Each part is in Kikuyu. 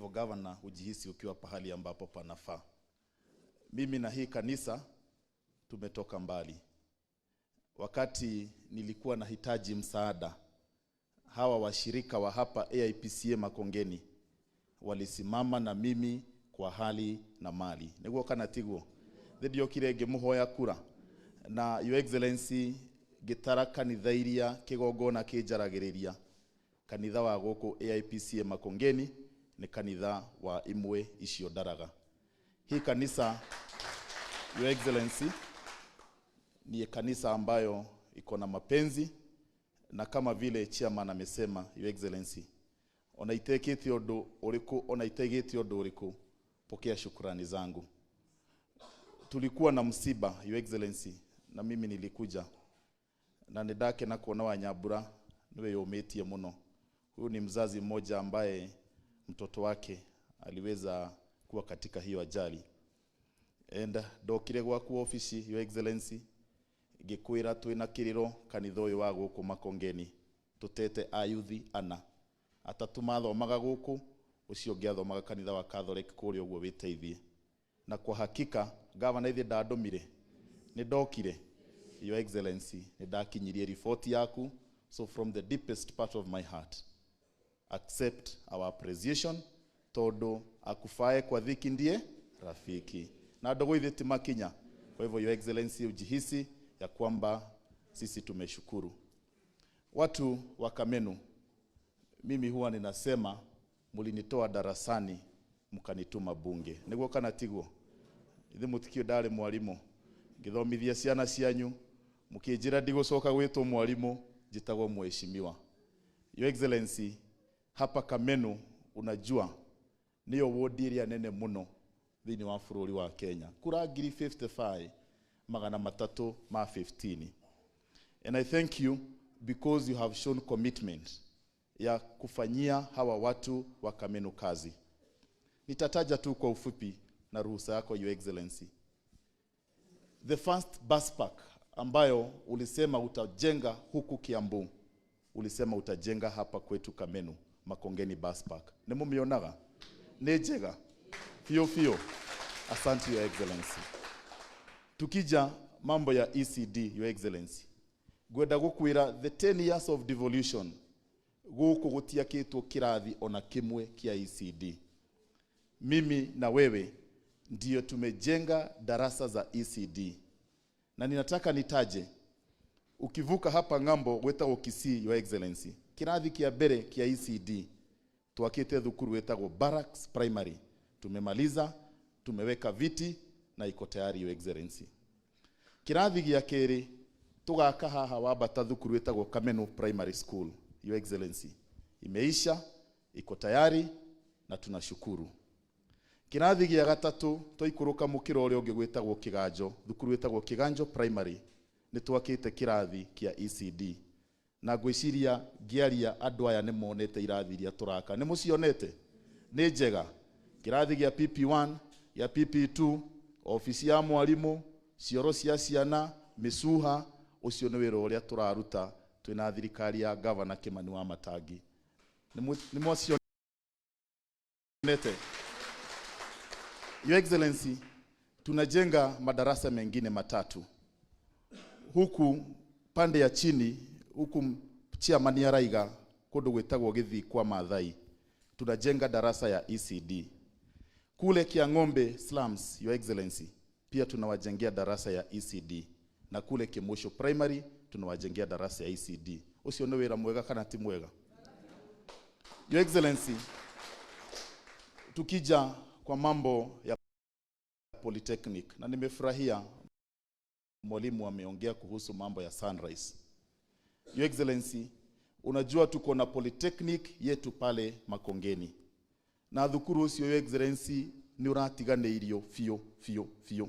hivyo governor, ujihisi ukiwa pahali ambapo panafaa. Mimi na hii kanisa tumetoka mbali. Wakati nilikuwa nahitaji msaada, hawa washirika wa hapa AIPCA Makongeni walisimama na mimi kwa hali na mali. Niguo kana tiguo? Ndiokire ngimuhoya kura na, Your Excellency, ngĩtara kanitha iria kĩgongona kĩnjaragĩrĩria. Kanitha wa gũkũ AIPCA Makongeni nĩ kanitha wa imwe icio ndaraga. Hii kanisa, Your Excellency, ni kanisa ambayo iko na mapenzi, na kama vile chairman amesema, Your Excellency, ona itekĩte ũndũ ũrĩkũ, ona itegĩte ũndũ ũrĩkũ, pokea shukrani zangu. Tulikuwa na msiba, Your Excellency, na mimi nilikuja na nĩndakena kuona Wanyambura niwe yũmĩtie mũno. Huyu ni mzazi mmoja ambaye mtoto wake aliweza kuwa katika hiyo ajali. And ndokire gwaku ofici, Your Excellency, ngĩkwĩra twĩna kĩrĩro kanitha ũyũ wa gũkũ Makongeni, tũtete ayuthi ana, atatũ mathomaga gũkũ, ũcio ũngĩ athomaga kanitha wa Catholic kũrĩa ũguo wĩteithie. Na kwa hakika, gavana, ithe ndandũmire, nĩ ndokire, Your Excellency, nĩ ndakinyirie riboti yaku. So from the deepest part of my heart, accept our appreciation, tondu akufae kwa dhiki ndiye rafiki na ndogo ithe ti makinya. Kwa hivyo, Your Excellency, ujihisi ya kwamba sisi tumeshukuru. Watu wa Kamenu, mimi huwa ninasema mulinitoa darasani mkanituma bunge. Niguo kana tiguo? Ithe mutikio ndari mwarimu ngithomithia ciana cianyu, mukinjira ndigũcoka gwĩtwo mwarimu, njĩtagwo mheshimiwa. Your Excellency, hapa Kamenu, unajua niyo wodi ĩrĩa nene mũno thĩinĩ wa bũrũri wa Kenya, kura ngiri 55 315. And I thank you because you have shown commitment ya kufanyia hawa watu wa Kamenu kazi. Nitataja tu kwa ufupi na ruhusa yako, Your Excellency. The first bus park ambayo ulisema utajenga huku Kiambu, ulisema utajenga hapa kwetu Kamenu, Makongeni Bus Park. Nĩ mũmĩonaga? Nĩ njega fio fio. Asante, Your Excellency. Tukija mambo ya ECD, Your Excellency, ngwenda gũkwĩra the 10 years of devolution gũkũ gũtiakĩtwo kĩrathi ona kĩmwe kĩa ECD. Mimi na wewe ndio tumejenga darasa za ECD, na ninataka nitaje, ukivuka hapa ng'ambo gwĩtagwo Kisii, Your Excellency, kĩrathi kĩa mbere kĩa ECD twakĩte thukuru wĩtagwo Barracks Primary. Tumemaliza, tumeweka viti na iko tayari, Your Excellency. Kĩrathi gĩa kerĩ tũgaka haha wambata thukuru wĩtagwo Kamenu Primary School, Your Excellency, imeisha, iko tayari na tunashukuru. Kĩrathi gĩa gatatũ twaikũrũka mũkĩra ũrĩa ũngĩ gwĩtagwo Kĩganjo, thukuru wĩtagwo Kĩganjo Primary, nĩ twakĩte kĩrathi kĩa ECD, na ngwĩciria ngĩaria andũ aya nĩ monete irathi iria tũraka. Nĩ mũcionete? Nĩ njega. Kĩrathi gĩa PP1, gĩa PP2, ofici ya mwarimũ, cioro cia ciana, mĩcuha. Ũcio nĩ wĩra ũrĩa tũraruta twĩna thirikari ya Gavana Kimani wa Matangi. Nĩ mwacionete? Your Excellency, tunajenga madarasa mengine matatu huku pande ya chini huku chairman araiga kundu gwitagwo Githii kwa Maathai, tunajenga darasa ya ECD. Kule Kiang'ombe slums, Your Excellency, pia tunawajengea darasa ya ECD, na kule Kimosho Primary tunawajengea darasa ya ECD. Ucio nĩ wĩra mwega kana ti mwega? Your Excellency, tukija kwa mambo ya polytechnic, na nimefurahia mwalimu ameongea kuhusu mambo ya Sunrise. Your Excellency, unajua tuko na polytechnic yetu pale Makongeni, na thukuru ucio, Your Excellency, ni uratiganĩirio biũ biũ biũ.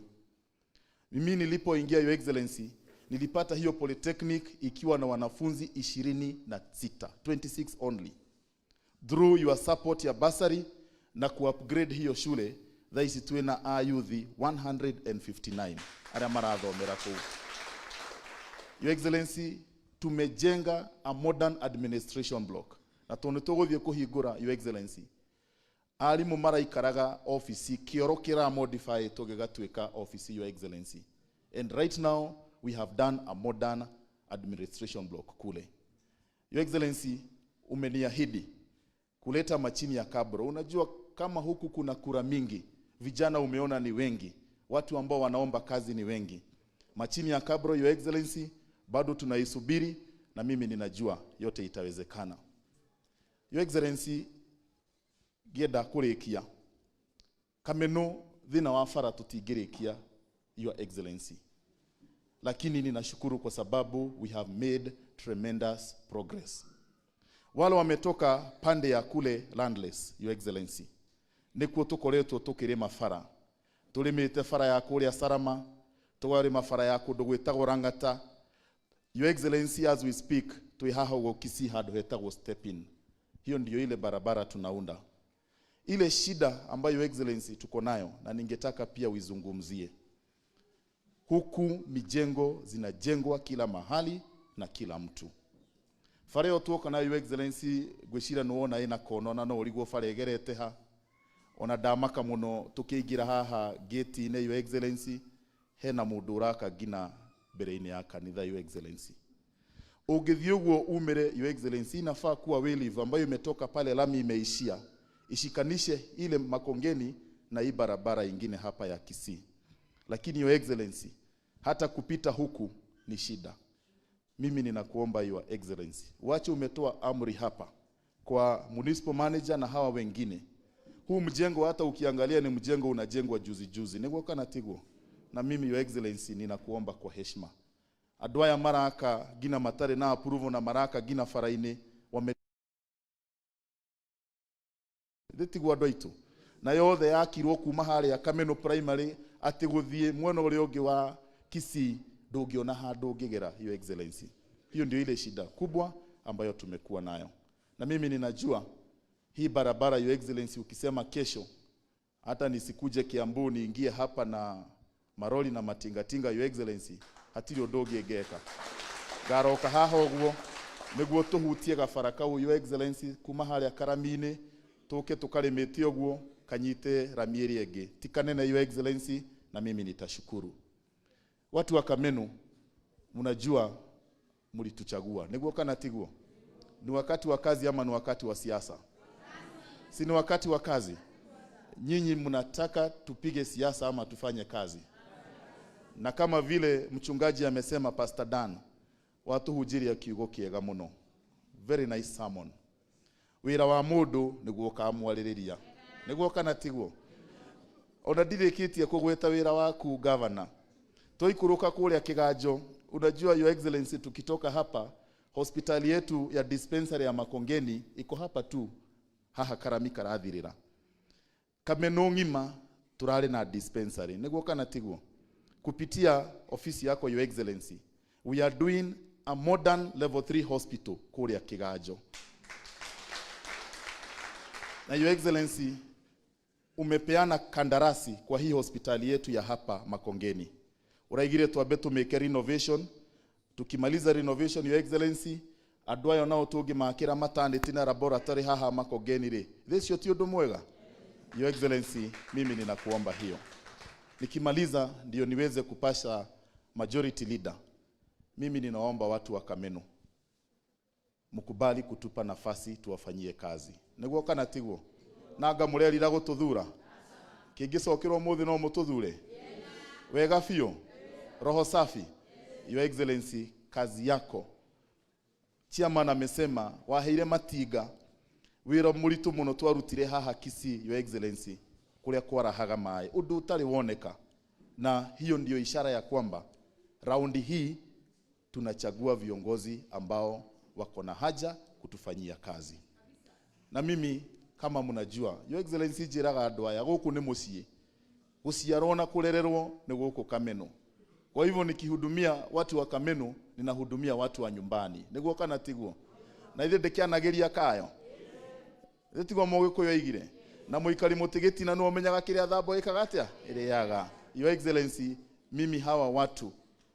Mimi nilipoingia, Your Excellency, nilipata hiyo polytechnic ikiwa na wanafunzi 26, 26 only. Through your support ya bursary na ku-upgrade hiyo shule, thaa ici twĩna ayuthi 159 arĩa marathomera kũu. Your Excellency, tumejenga a modern administration block, na tondũ nĩ tũgũthiĩ kũhingũra, Your Excellency, Arimũ maraikaraga ofici kĩoro kĩra modify tũgĩgatuĩka ofici, Your Excellency. And right now we have done a modern administration block kule. Your Excellency, umeniahidi kuleta machini ya kabro. Unajua kama huku kuna kura mingi, vijana umeona ni wengi, watu ambao wanaomba kazi ni wengi. Machini ya kabro, Your Excellency, bado tunaisubiri na mimi ninajua yote itawezekana. Your Excellency, ngĩenda kũrĩkia Kameno thĩna wa bara tũtingĩrĩkia, Your Excellency, lakini ninashukuru kwa sababu we have made tremendous progress. Wale wametoka pande ya kule landless, Your Excellency, nĩkuo tũkoretwo tũkĩrĩma bara. Tũrĩmĩte bara ya kũrĩa Sarama, tũkarĩma bara ya kũndũ gwĩtagwo Rangata. Your Excellency, as we speak, twĩ haha ũguo Kisii handũ hetagwo Step In. Hiyo ndio ile barabara tunaunda. Ile shida ambayo, Your Excellency, tuko nayo na ningetaka pia uizungumzie, huku mijengo zinajengwa kila mahali na kila mtu. Bara ĩyo tuoka nayo, Your Excellency, ngwĩciria nĩwona ĩna kono na no ũrigwo bara ĩgerete ha. Ona ndamaka mũno tũkĩingĩra haha gate-inĩ, Your Excellency, hena mũndũ ũraka ngina mbere-inĩ ya kanitha, Your Excellency. Ũngĩthiĩ ũguo umĩre, Your Excellency, inafaa kuwa wayleave ambayo imetoka pale lami imeishia ishikanishe ile Makongeni na hii barabara ingine hapa ya Kisii. Lakini Your Excellency, hata kupita huku ni shida. Mimi ninakuomba, Your Excellency, wache umetoa amri hapa kwa municipal manager na hawa wengine. Huu mjengo hata ukiangalia ni mjengo unajengwa juzi juzi, nĩguo kana tiguo? Na mimi, Your Excellency, ninakuomba kwa heshima, andũ aya maraka ngina matarĩ na approval na maraka ngina bara-inĩ wame tiguo andũ aitũ, na yothe yakirwo kuma harĩa Kameno Primary atĩ gũthiĩ mwena ũrĩa ũngĩ wa Kisii ndũngĩona handũ ũngĩgera, Your Excellency. Hiyo ndio ile shida kubwa ambayo tumekuwa nayo, na mimi ninajua hii barabara, Your Excellency, ukisema kesho hata nisikuje Kiambu niingie hapa na maroli na matingatinga, Your Excellency, hatirĩ ũndũ ũngĩngeka. Ngaroka haha ũguo nĩguo tũhutie gabara kau, Your Excellency, kuma harĩa Karami-inĩ tũke tũkarĩmĩte ũguo kanyite rami ĩrĩa ĩngĩ ti kanene, Your Excellency, na mimi nitashukuru. Watu wa Kameno, mnajua mlituchagua, nĩguo kana tiguo? Ni wakati wa kazi ama ni wakati wa siasa? Si ni wakati wa kazi? Nyinyi mnataka tupige siasa ama tufanye kazi? Na kama vile mchungaji amesema, Pastor Dan, watuhujiria kiugo kiega muno, very nice sermon. Wira wa mundu niguo ukamwarĩrĩria, nĩguo kana tiguo? Ona ndirĩkĩtie kũgweta wĩra waku, governor. Twaikũrũka kũrĩa Kiganjo, unajua, Your Excellency, tukitoka hapa hospitali yetu ya dispensary ya Makongeni iko hapa tu haha karami karathirĩra. Kameno ng'ima turarĩ na dispensary, nĩguo kana tiguo? Kupitia ofisi yako, Your Excellency, we are doing a modern level 3 hospital kũrĩa Kiganjo. Na Your Excellency, umepeana kandarasi kwa hii hospitali yetu ya hapa Makongeni. Uraigire twambe tumĩke renovation. Tukimaliza renovation, Your Excellency, andũ aya nao tũngĩmakĩra maternity na laboratory haha Makongeni rĩ, thĩcio ti ũndũ mwega? Your Excellency, mimi ninakuomba hiyo. Nikimaliza ndio niweze kupasha majority leader. Mimi ninaomba watu wa Kameno mkubali kutupa nafasi tuwafanyie kazi, nĩguo kana tiguo? Nanga mũrerira gũtũthura kĩngĩcokerwo mũthĩ no mũtũthure wega biũ, roho safi. Your Excellency, kazi yako, chairman amesema waheire matinga wĩra mũritũ mũno twarutire haha Kisii, Your Excellency, kũrĩa kwarahaga maĩ, ũndũ ũtarĩ woneka. Na hiyo ndiyo ishara ya kwamba raundi hii tunachagua viongozi ambao wako na haja kutufanyia kazi. Na mimi kama mnajua, Your Excellency, njĩraga andũ aya gũkũ nĩ mũciĩ, gũciarwo na kũrererwo nĩ gũkũ Kameno. Kwa hivyo nikihudumia watu wa Kameno, ninahudumia watu wa nyumbani, nĩguo kana tiguo? Na ithe ndĩkĩanagĩria kayo tiguo mũgĩkũyũ oigire na mũikari mũtĩ gĩtina nĩwe ũmenyaga kĩrĩa thambo ĩkaga atĩa ĩrĩaga. Your Excellency, mimi hawa watu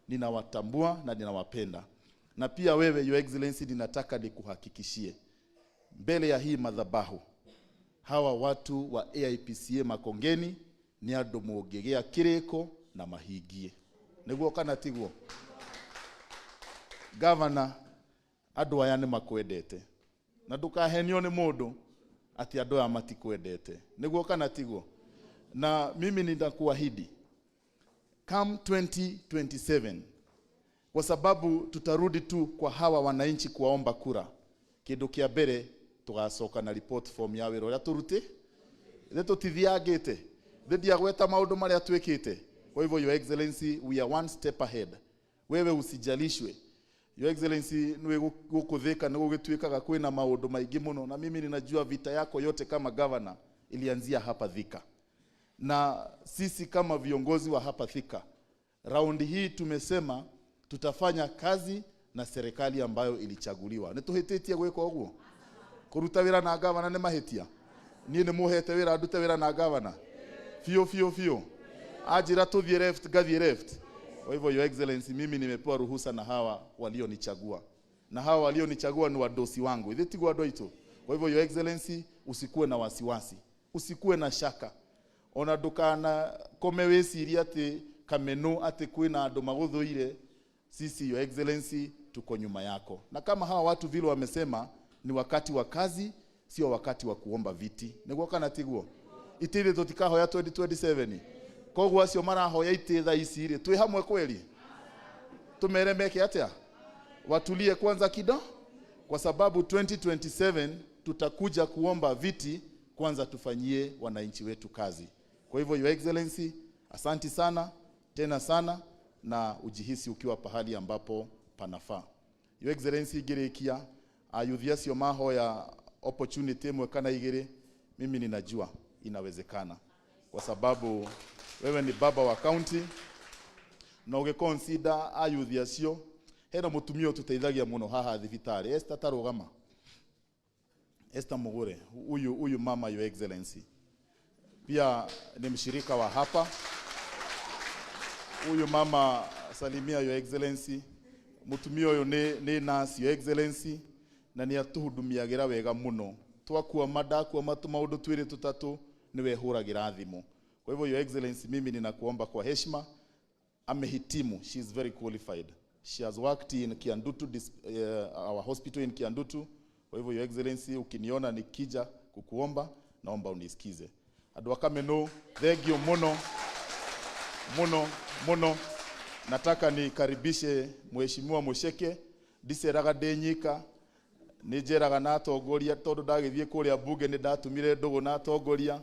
ninawatambua na ninawapenda. Na pia wewe, Your Excellency, ninataka nikuhakikishie mbele ya hii madhabahu Hawa watu wa AIPCA Makongeni nĩ andũ mũngĩgĩa kĩrĩko na mahingie. Nĩguo kana tiguo? Governor, andũ aya nĩ makwendete na ndũkahenio nĩ mũndũ atĩ andũ aya matikwendete. Nĩguo kana tiguo? Na mimi nitakuahidi come 2027, kwa sababu tutarudi tu kwa hawa wananchi kuwaomba kura, kindu kia mbere tugacoka na report form ya wira uria turute ithe tutithiangite ithe ndiagweta maundu maria twikite. Kwa hivyo, Your Excellency, we are one step ahead. Wewe usijalishwe, Your Excellency, niwe guku Thika ni gugituikaga kwina maundu maingi muno, na mimi ninajua vita yako yote kama governor ilianzia hapa Thika, na sisi kama viongozi wa hapa Thika, raundi hii tumesema tutafanya kazi na serikali ambayo ilichaguliwa. Nituhititie gwika uguo? Kuruta wira na gavana ni mahitia? Nie ni muhete wira ndute wira na gavana fio fio fio, ajira tuthie left ngathie left. Kwa hivyo, Your Excellency, mimi nimepewa ruhusa na hawa walionichagua, na hawa walionichagua ni wadosi wangu, ithe tiguo andu aitu? Kwa hivyo, Your Excellency, usikuwe na wasiwasi, usikuwe na shaka, ona ndukana kome wicirie ati Kameno ati kwina andu maguthuire. Sisi, Your Excellency, tuko nyuma yako, na kama hawa watu vile wamesema, ni wakati wa kazi, sio wakati wa kuomba viti. Niguo kana tiguo? Itithĩ tũtikahoya 2027, koguo acio marahoya itĩ thaa ici rĩ, twĩ hamwe kweli? Tumere meke atia? Watulie kwanza kido, kwa sababu 2027 tutakuja kuomba viti. Kwanza tufanyie wananchi wetu kazi. Kwa hivyo, Your Excellency, asanti sana tena sana, na ujihisi ukiwa pahali ambapo panafaa. Your Excellency, ngĩrĩkia, ayuthi acio mahoya opportunity ĩmwe kana igĩrĩ, mimi ninajua inawezekana, kwa sababu wewe ni baba wa county na ũgĩconsider ayuthi acio, hena mũtumia ũtũteithagia mũno haha thibitarĩ, Esther, tarũgama. Esther Mugure, huyu mama, Your Excellency, pia ni mshirika wa hapa. Huyu mama, salimia Your Excellency. Mutumia ũyũ nĩ nurse, Your Excellency, na nĩ atuhudumiagĩra wega mũno. Twakuama, ndakuama maũndũ twĩrĩ tũtatũ, nĩwe hũragĩra thimũ. Kwa hivyo, Your Excellency, mimi ninakuomba kwa heshima, amehitimu, she is very qualified. She has worked in Kiandutu, our hospital in Kiandutu. Kwa hivyo, Your Excellency, ukiniona nikija kukuomba, naomba unisikize. Andũ a Kameno, thengio muno muno muno. Nataka nikaribishe Mheshimiwa Musheke. Ndiceraga ndĩ nyika, nĩ njeraga na atongoria, tondũ ndagĩthiĩ kũrĩa bunge nĩ ndatumire ndũgũ na atongoria.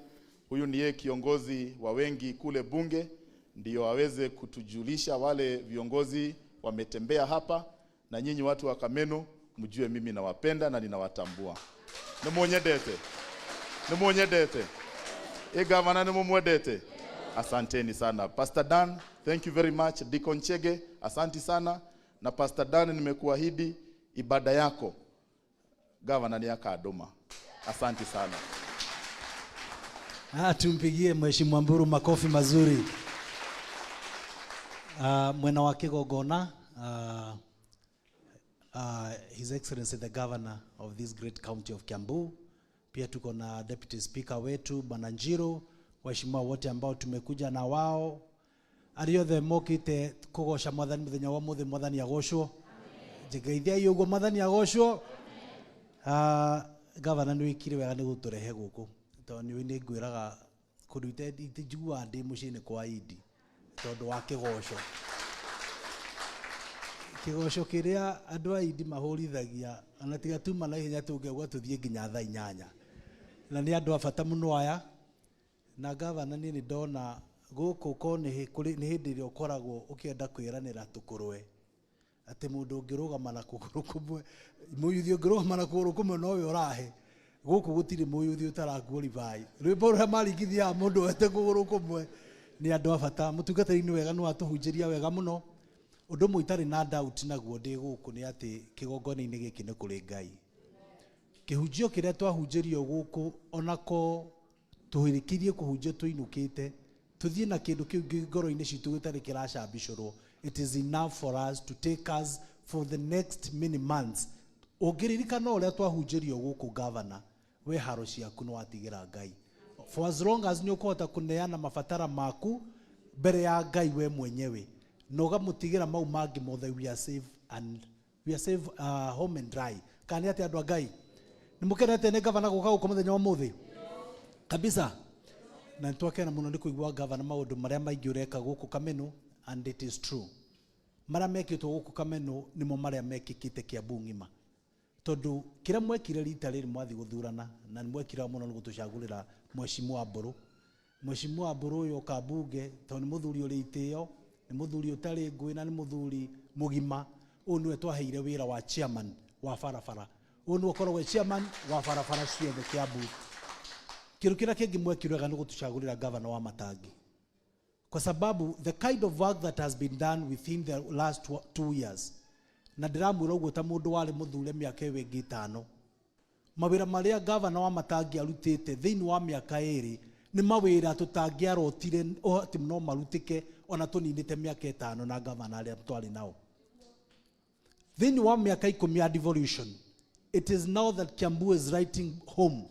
Huyu ndiye kiongozi wa wengi kule bunge, ndio aweze kutujulisha wale viongozi wametembea hapa, na nyinyi watu wa Kameno mjue mimi nawapenda na ninawatambua. Nĩ munyendete? Nĩ munyendete? Ĩ gavana nĩ mumwendete? Asanteni sana. Pastor Dan, thank you very much. Deacon Chege, asanti sana. Na Pastor Dan, nimekuahidi ibada yako gavana ni akadoma. Asanti sana. Ah, tumpigie Mheshimiwa Mburu makofi mazuri. Mwena wa kigongona, His Excellency the Governor of this great county of Kiambu. Pia tuko na Deputy Speaker wetu Bwana Njiro, waheshimiwa wote ambao tumekuja na wao, arĩa othe mokĩte kũgoca Mwathani mũthenya wa mũthĩ, Mwathani agocwo. Ngeithiai ũguo, Mwathani agocwo. Gavana, nĩ wĩkire wega nĩ gũtũrehe gũkũ, tondũ nĩ ngwĩraga kũndũ njiguaga ndĩ mũciĩ nĩ kwa Idi, tondũ wa kĩgoco, kĩgoco kĩrĩa andũ a Idi mahũrithagia, ona tiga tuma na ihenya tũngĩauga tũthiĩ nginya thaa 8, na nĩ andũ a bata mũno aya. Na gavana, niĩ nĩ ndona gũkũ ko nĩ nĩ hĩndĩ ĩrĩa ũkoragwo ũkĩenda kwĩranĩra tũkũrwe atĩ mũndũ ũngĩrũgama na kũgũrũ kũmwe, mũyuthi ũngĩrũgama na kũgũrũ kũmwe nowe ũrahe. Gũkũ gũtirĩ mũyuthi ũtarakuorify rwĩmbo rũrĩa maringithia mũndũ wete kũgũrũ kũmwe. Nĩ andũ a bata. Mũtungatĩri nĩ wega, nĩ watũhunjĩria wega mũno. Ũndũ ũmwe itarĩ na doubt naguo ndĩ gũkũ nĩ atĩ kĩgongona-inĩ gĩkĩ nĩ kũrĩ Ngai. Kĩhunjio kĩrĩa twahunjĩrio gũkũ, onako tũhĩrĩkĩrie kũhunjio tũinũkĩte, tũthiĩ na kĩndũ kĩu ngoro-inĩ citũ gĩtarĩ kĩracambicũrwo, it is enough for us to take us for the next many months. Ũngĩririkana ũrĩa twahunjĩrio gũkũ, governor, we We haro ciaku nĩ watigĩra Ngai. For as long as nĩ ũkũhota kũneana mabatara maku mbere ya Ngai we mwenyewe na ũgamũtigĩra mau mangĩ mothe, we are safe and we are safe, home and dry. Kana nĩ atĩ, andũ a Ngai, nĩ mũkenete nĩ gavana gũka gũkũ mũthenya wa ũmũthĩ kabisa? Na nĩ twakena mũno nĩ kũigua, gavana, maũndũ marĩa maingĩ ũreka gũkũ Kameno. And it is true, marĩa mekĩtwo gũkũ Kameno nĩmo marĩa mekĩkĩte Kiambu ng'ima, tondũ kĩrĩa mwekire rita rĩrĩ mwathi gũthurana na nĩ mwekire mũno nĩ gũtũcagũrĩra Mheshimiwa Mbũrũ. Mheshimiwa Mbũrũ ũyũ oka mbunge, tondũ nĩ mũthuri ũrĩ itĩo, nĩ mũthuri ũtarĩ ngũĩ na nĩ mũthuri mũgima. Ũyũ nĩwe twaheire wĩra wa chairman wa barabara. Ũyũ nĩwe ũkoragwo e chairman wa barabara ciothe Kiambu. Kĩndũ kĩrĩa kĩngĩ mwekire wega nĩ gũtũcagũrĩra gavana wa Matangi, kwa sababu the kind of work that has been done within the last 2 years, na ndĩramwĩra ũguo ta mũndũ warĩ mũthure mĩaka ĩyo ĩngĩ 5, mawĩra marĩa gavana wa Matangi arutĩte thĩinĩ wa mĩaka 2 nĩ mawĩra tũtangĩarotire atĩ no marutĩke ona tũninĩte mĩaka 5 na gavana arĩa twarĩ nao thĩinĩ wa mĩaka 10 ya devolution. It is now that Kiambu is writing home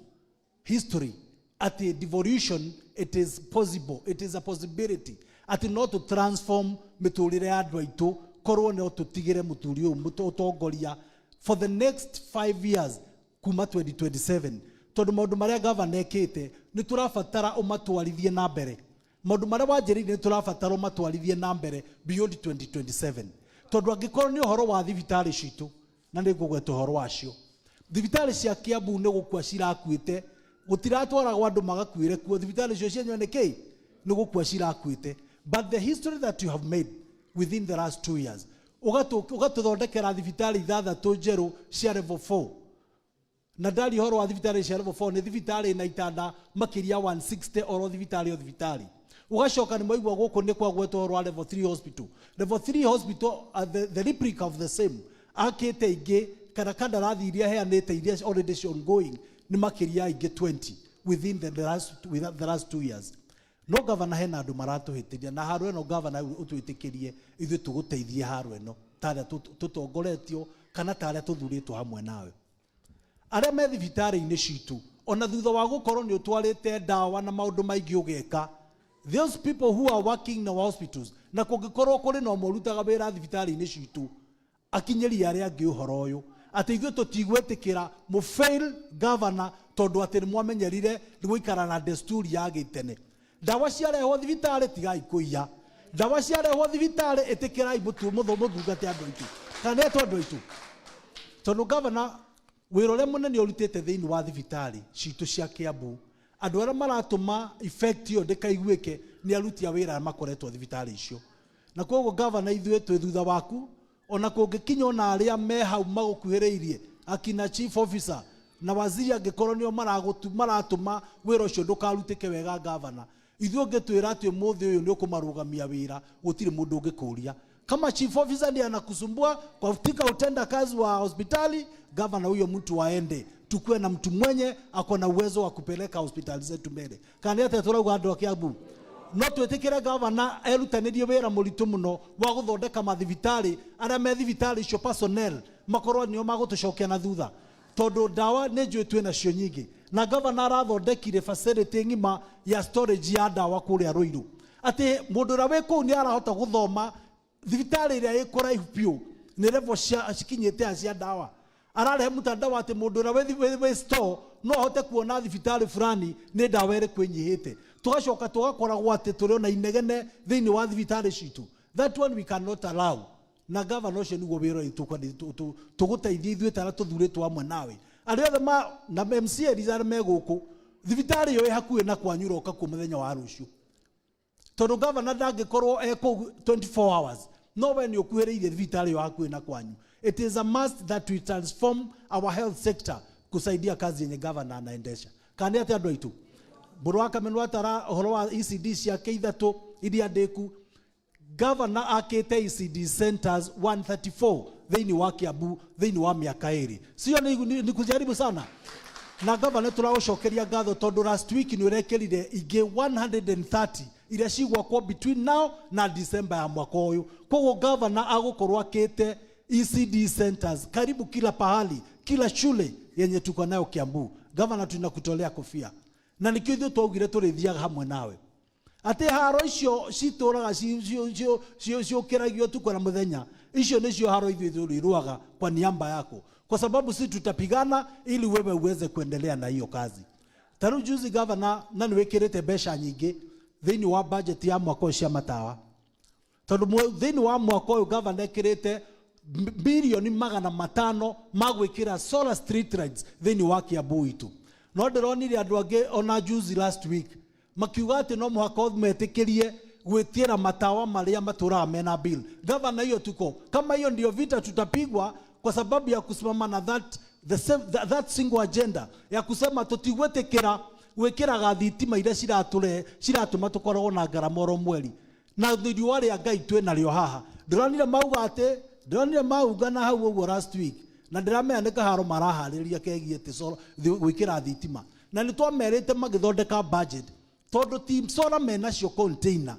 history at devolution. It is possible, it is a possibility atĩ no to transform mĩtũrĩre ya andũ aitũ korwo no tũtigĩre mũturi ũyũ ũtongoria for the next 5 years kuma 2027, tondũ maũndũ marĩa gavana ekĩte nĩ tũrabatara ũmatwarithie na mbere. Maũndũ marĩa wanjĩrĩire nĩ tũrabatara ũmatwarithie na mbere beyond 2027, tondũ angĩkorwo nĩ ũhoro wa thibitarĩ citũ, na nĩ ngũgweta ũhoro wacio, thibitarĩ cia Kiambu nĩ gũkua cirakuĩte, gũtiratwaragwo andũ magakuĩre kuo. Thibitarĩ icio cienyewe nĩ kĩ nĩ gũkua cirakuĩte. But the history that you have made within the last 2 years, ũgatũthondekera thibitarĩ ithathatũ njerũ cia level 4, na ndari ũhoro wa thibitarĩ cia level 4 nĩ thibitarĩ na itanda makĩria 160 oro thibitarĩ o thibitarĩ. Ũgacoka nĩ mwaigua gũkũ nĩ kwagwetwo ũhoro wa level 3 hospital. Level 3 hospital, the replica of the same, akĩte ingĩ kana kandarathi iria heanĩte iria already ci ongoing nĩ makĩria ingĩ 20 within the last 2 years. No gavana, hena andũ maratũhĩtĩria na haro ĩno. Gavana, ũtwĩtĩkĩrie ithuĩ tũgũteithie haro ĩno tarĩa tũtongoretio kana tarĩa tũthurĩtwo hamwe nawe, arĩa me thibitarĩ-inĩ citũ. Ona thutha wa gũkorwo nĩ ũtwarĩte ndawa na maũndũ maingĩ ũgeka, those people who are working in our hospitals, na kũngĩkorwo kũrĩ na ũmwe ũrutaga wĩra thibitarĩ-inĩ citũ, akinyĩrie arĩa angĩ ũhoro ũyũ atĩ ithuĩ tũtigwĩtĩkĩra mũfail governor, tondũ atĩ nĩ mwamenyerire nĩ gũikara na desturi ya gĩtene. Ndawa ciarehwo thibitarĩ, tigai kũiya. Ndawa ciarehwo thibitarĩ, ĩtĩkĩrai mũthungate andũ aitũ kana etwo andũ aitũ, tondũ gavana, wĩra ũrĩa mũnene ũrutĩte thĩinĩ wa thibitarĩ citũ cia Kiambu, andũ arĩa maratũma effect ĩyo ndĩkaiguĩke nĩ aruti a wĩra arĩa makoretwo thibitarĩ icio. Na koguo gavana, ithuĩ twĩ thutha waku, ona kũngĩkinya ona arĩa me hau magũkuhĩrĩirie, akina chief officer na waziri, angĩkorwo nĩo maratũma wĩra ũcio ndũkarutĩke wega, gavana, ithuĩ ũngĩtwĩra atĩ ũmũthĩ ũyũ nĩ ũkũmarũgamia wĩra, gũtirĩ mũndũ ũngĩkũria. Kama chief officer ndiye anakusumbua katika utenda kazi wa hospitali, gavana, huyo mtu aende, tukuwe na mtu mwenye ako na uwezo wa kupeleka hospitali zetu mbele. Kana atĩa tũrauga, andũ a Kiambu? No twĩtĩkĩre gavana erutanĩrie wĩra mũritũ mũno wa gũthondeka mathibitarĩ, arĩa me thibitarĩ icio personnel makorwo nĩo magũtũcokia na thutha, tondũ ndawa nĩ njũĩ twĩ nacio nyingĩ, na gavana arathondekire facility ng'ima ya storage ya ndawa kũrĩa Rũirũ, atĩ mũndũ ũrĩa wĩ kũu nĩ arahota gũthoma thibitarĩ ĩrĩa ĩ kũraihu biũ nĩ level cia cikinyĩte ha cia ndawa. Ararehe mtandao atĩ mũndũ ũrĩa wĩ store no ahote kuona thibitarĩ fulani nĩ ndawa ĩrĩkũ ĩnyihĩte. Tũgacoka tũgakoragwo atĩ tũrĩ ona inegene thĩinĩ wa thibitarĩ citũ. That one we cannot allow. Na gavana, ũcio nĩguo wĩra witũ tũgũteithia ithuĩ tarĩa tũthurĩtwo hamwe nawe, arĩa othe ma na MCA arĩa me gũkũ, thibitarĩ ĩyo ĩ hakuhĩ na kwanyu, roka kuo mũthenya wa rũciũ, tondũ gavana ndangĩkorwo e kũu 24 hours, no we nĩ ũkuhĩrĩirie thibitarĩ ĩyo hakuhĩ na kwanyu. It is a must that we transform our health sector kusaidia kazi yenye gavana anaendesha. Kana atĩ, andũ aitũ, mũrũ wa Kamenu atara ũhoro wa ECD ciake ithatũ iria ndĩku. Gavana akĩte ECD centers 134 thĩinĩ wa Kiambu thĩinĩ wa mĩaka 2. Sio ni kujaribu sana? Na gavana, tũragũcokeria ngatho tondũ last week nĩ ũrekĩrire ingĩ 130 iria cigwakwo between now na December ya mwaka ũyũ. Koguo gavana agũkorwo akĩte ECD centers karibu kila pahali, kila shule yenye tuko nayo Kiambu. Gavana, tunakutolea kofia na nikio ithuĩ twaugire tũrĩthiaga hamwe nawe atĩ haro icio citũraga ciũkĩragio ũtukũ na mũthenya, icio nĩcio haro ithuĩ tũrĩrũaga kwa niaba yako, kwa sababu sisi tutapigana ili wewe uweze kuendelea na hiyo kazi. Ta rĩu juzi, gavana, na nĩ wĩkĩrĩte mbeca nyingĩ thĩinĩ wa budget ya mwaka ũyũ cia matawa, tondũ thĩinĩ wa mwaka ũyũ gavana ekĩrĩte 500 bilioni ma gwĩkĩra solar street lights thĩinĩ wa Kiambu itũ. No ndĩronire andũ angĩ ona juzi last week makiuga atĩ no mũhaka metĩkĩrie gwĩtĩra matawa marĩa matũraga mena bill. Gavana, hiyo tuko kama hiyo ndio vita tutapigwa kwa sababu ya kusimama na that, the same, that single agenda ya kusema tũtigwĩtĩkĩra gwĩkĩraga thitima iria ciratũre ciratũma tũkoragwo na ngarama oro mweri na riũa rĩa Ngai twĩ narĩo haha. Ndĩronire mauga atĩ ndĩronire mauga na hau ũguo last week, na ndĩramenya nĩ kaharo maraharĩria kegiĩ atĩ gwĩkĩra thitima, na nĩ twamerĩte magĩthondeka budget, tondũ ti solar menacio container,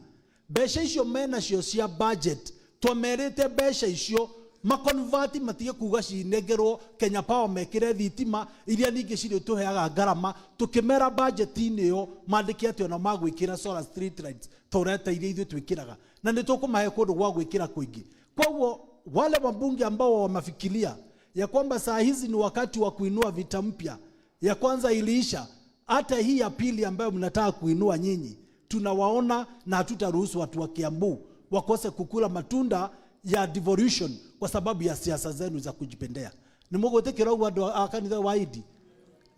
mbeca icio menacio cia budget, twamerĩte mbeca icio maconvert, matige kuga cinengerwo Kenya Power mekĩre thitima iria ningĩ cirĩtũheaga ngarama. Tũkĩmera budget-inĩ ĩyo mandĩke atĩ ona magwĩkĩra solar street lights ta ũrĩa ta iria ithuĩ twĩkĩraga, na nĩ tũkũmahe kũndũ gwa gwĩkĩra kũingĩ. Koguo wale wabunge ambao wamefikiria ya kwamba saa hizi ni wakati wa kuinua vita mpya, ya kwanza iliisha, hata hii ya pili ambayo mnataka kuinua nyinyi tunawaona, na hatutaruhusu watu wa Kiambu wakose kukula matunda ya devolution kwa sababu ya siasa zenu za kujipendea. Nĩ mũgwĩtĩkĩra ũguo, andũ a kanitha wa Idi?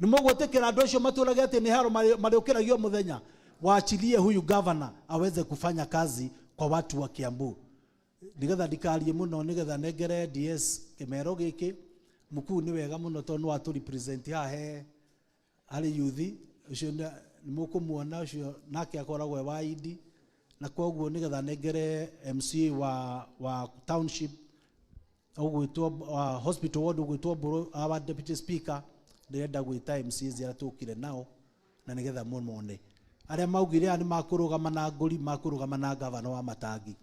Nĩ mũgwĩtĩkĩra andũ acio matũrage atĩ nĩ haro marĩũkĩragio mũthenya? Waachilie huyu governor aweze kufanya kazi kwa watu wa Kiambu. Nigetha ndikarie muno, nigetha nengere DS kimero giki mukuu, nĩ wega mũno tondũ nĩ watũ represent haha he harĩ youth ũcio nĩ mũkũmuona ũcio nake akoragwo e wa Idi, na koguo nigetha nengere MC wa township ũgwĩtwo hospital ward ũgwĩtwo Mbũrũ, our deputy speaker. Ndĩrenda gwĩta MCAs arĩa tũkire nao na nigetha mũmone arĩa maugire aya nĩ makũrũgama na ngũri, makũrũgama na gavana wa Matangi,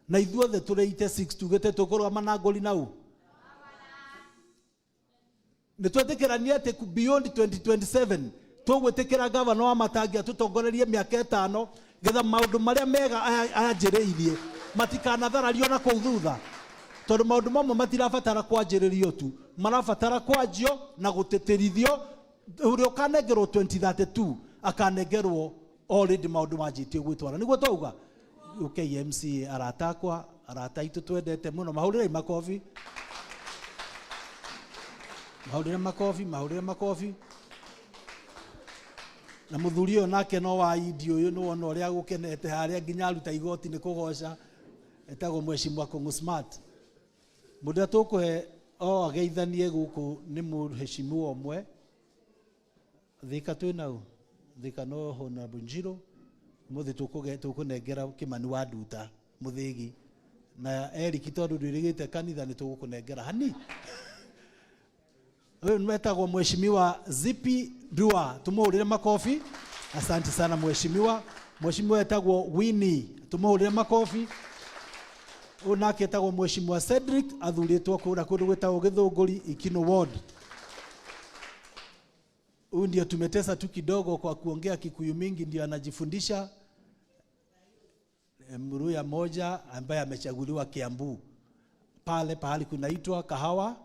na ithuothe tũrĩ ite 6 tugĩte tũkũrũgama na ngũri nau nĩ twetĩkĩrania atĩ beyond 2027 tũgwĩtĩkĩra gavana wa Matangi atũtongorerie mĩaka 5, getha maũndũ marĩa mega anjĩrĩirie matikanatharario na kũu thutha, tondũ maũndũ mamwe matirabatara kwanjĩrĩrio tu, marabatara kwanjio na gũtĩtĩrithio. Ũrĩa ũkanengerwo 2032 akanengerwo already maũndũ manjĩtie gwĩtwara. Nĩguo twauga. Okay, MCA arata akwa, arata aitũ twendete mũno, mahũrĩrei makobi, mahũrĩre makobi, mahũrĩre makobi. Na mũthuri ũyũ nake no wa Idi ũyũ, nĩ wona ũrĩa gũkenete harĩa nginya aruta igoti nĩ kũgoca, etagwo Mheshimiwa Kũng'ũ Smart. Mũndũ ũrĩa tũkũhe o ageithanie gũkũ nĩ mũheshimiwa ũmwe Thika twĩ nau Thika, no Honorable Njiro. Mũthĩ tũkũnengera Kĩmani wa Nduta mũthĩgi na Eric, tondũ ndwĩrĩgĩte kanitha nĩ tũgũkũnengera hani. Huyu nwetagwo Mheshimiwa Zipi Dua, tumuhurire makofi. Asante sana mheshimiwa. Mheshimiwa etagwo Winnie, tumuhurire makofi. Ũyũ nake etagwo Mheshimiwa Cedric, athurĩtwo kũrĩa kũndũ gwĩtagwo Gĩthũngũri, Ikino Ward. Huyu ndio tumetesa tu kidogo kwa kuongea Kikuyu mingi, ndio anajifundisha. Mluya moja ambaye amechaguliwa Kiambu pale pahali kunaitwa Kahawa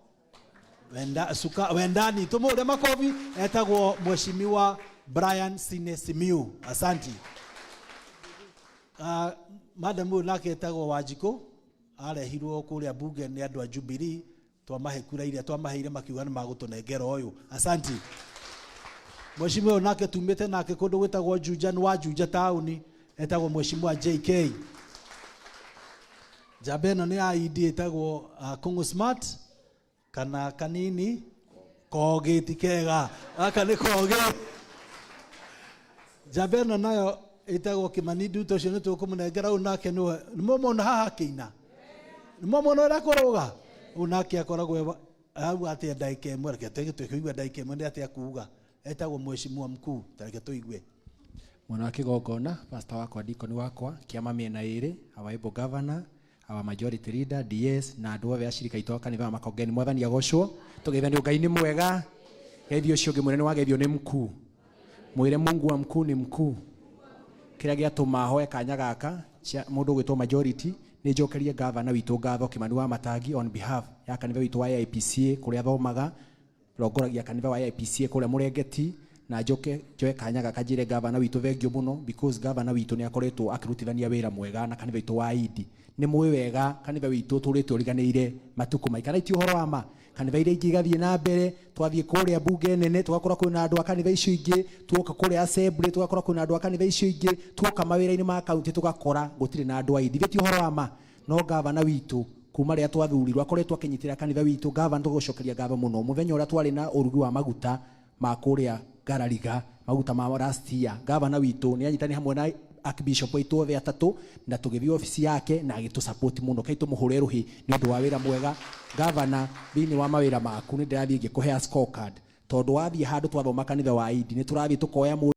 Wenda, suka, Wendani, tumuhure makofi. Etagwo Mheshimiwa Brian Sine Simiu, asanti. Madam ũyũ nake etagwo Wanjikũ, arehirwo kũrĩa bunge nĩ andũ a Jubilee, twamahe kura iria twamaheire makiuga nĩ magũtũnengera ũyũ, asanti. Mheshimiwa ũyũ nake tumĩte nake kũndũ gwĩtagwo Juja, nĩ wa Juja taũni, etagwo Mheshimiwa JK. Njamba ĩno nĩ ya ID, ĩtagwo Kũng'ũ Smart kana kanini kogĩ, ti kega gaka nĩ kogĩ. Njamba ĩno nayo ĩtagwo Kĩmani Nduta, ũcio nĩ tũkũmũnengera. Ũyũ nake nĩwe nĩmũmona haha akĩina, nĩmũmona ũrĩa kũrũga. Ũyũ nake akoragwo auga atĩa ndagĩka 1, reke tũigue ndagĩka 1 nĩ atĩa kuuga. Etagwo Mheshimiwa Mkuu, ta reke tũigue. Mwana wa kigongona, pastor wakwa, dikoni wakwa, kiama miena ĩrĩ, our able governor, our majority leader, DS, na andũ othe a cirika itũ a kanitha wa Makongeni, Mwathani agocwo. Tũgeithanie, Ngai nĩ mwega. Geithio ũcio ũngĩ mwĩre nĩ wageithio nĩ mkuu. Mwĩre Mungu wa mkuu ni mkuu. Kĩrĩa gĩatũma hoe kanya gaka mũndũ ũgwĩtwo majority nĩ njokerie gavana witũ ngatho Kimani wa Matangi on behalf ya kanitha witũ wa AIPCA kũrĩa thomaga, rongoragia kanitha wa AIPCA kũrĩa Mũrengeti, na njoke njoe kanya gaka njĩre gavana witũ thengiũ mũno, because gavana witũ nĩ akoretwo akĩrutithania wĩra mwega na kanitha witũ wa Indi. Nĩ mũĩ wega kanitha witũ tũrĩte ũriganĩire matukũ maingĩ, kana ti ũhoro wa ma? Kanitha iria ingĩ igathiĩ na mbere, twathiĩ kũrĩa mbunge nene tũgakora kwĩna andũ a kanitha icio ingĩ, tuoka kũrĩa assembly tũgakora kwĩna andũ a kanitha icio ingĩ, tuoka mawĩra-inĩ ma kaunti tũgakora gũtirĩ na andũ a Indi. Ti ũhoro wa ma? No gavana witũ kuma rĩrĩa twathurirwo akoretwo akĩnyitĩrĩra kanitha witũ. Gavana, tũgũcokeria ngatho mũno. Mũthenya ũrĩa twarĩ na ũrugi wa maguta ma kũrĩa Ngarariga, maguta ma last year, gavana witũ nĩ anyitanĩ hamwe na archbishop aitũ othe atatũ na tũgĩthiĩ obici yake na agĩtũ support mũno. Kai tũmũhũre rũhĩ nĩ ũndũ wa wĩra mwega. Gavana, thĩinĩ wa mawĩra maku nĩ ndĩrathiĩ ngĩkũhea scorecard, tondũ wathiĩ handũ twathoma kanitha wa Indi nĩ tũrathiĩ tũkoya mũndũ.